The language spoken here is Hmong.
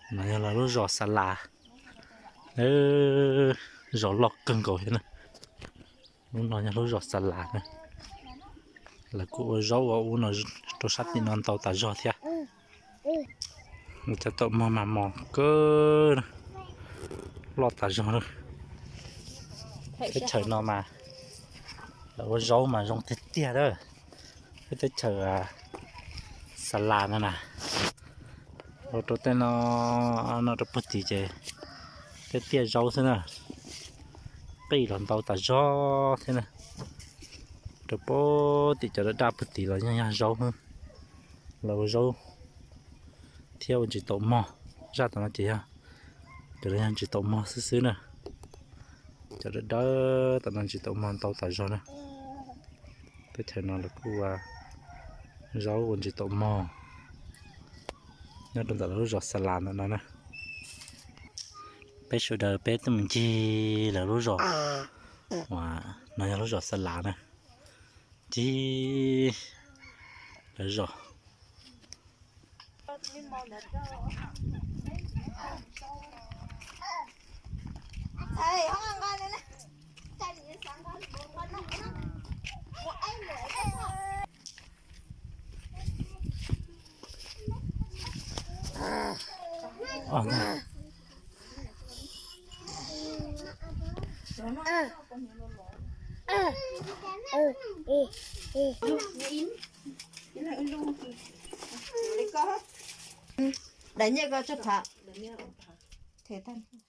No yog lawv lub zos Xa Las, zos loj kawg nkaus thiab na. Lub no yog lub zos Xa Las na. Lawv kuj ua zaub ua ub no rau sab tim no ntau tas zog thiab. Cov taum mog mas mos kawg, loj tas zog na. Teb chaws no mas lawv ua zaub mas zoo tiag tiag a. Peb teb chaws Xa Las no na, ua rau tej no, no rau puag tim ces tej tiaj zaub xwb na. Qij los ntau tas zog thiab na. Rau puag tim cov daj daj puag tim los yog yog zaub, lawv ua zaub thiab ua ntsis taum mog. Zaj tom no ces yog, cov no yog ntsis taum mog xwb xwb na. Cov dawb dawb tom no ntsis taum mog ntau tas zog na. Teb chaws no lawv kuj ua zaub ua ntsis taum mog nyob rau ntawm lawv lub zos Xa Las ntawm no na. Peb sawv daws peb tuaj mus ncig lawv lub zos, uas no yog lub zos Xa Las na. Ncig lawv zos. Daim nyiaj ko tsawg phav? Them tag.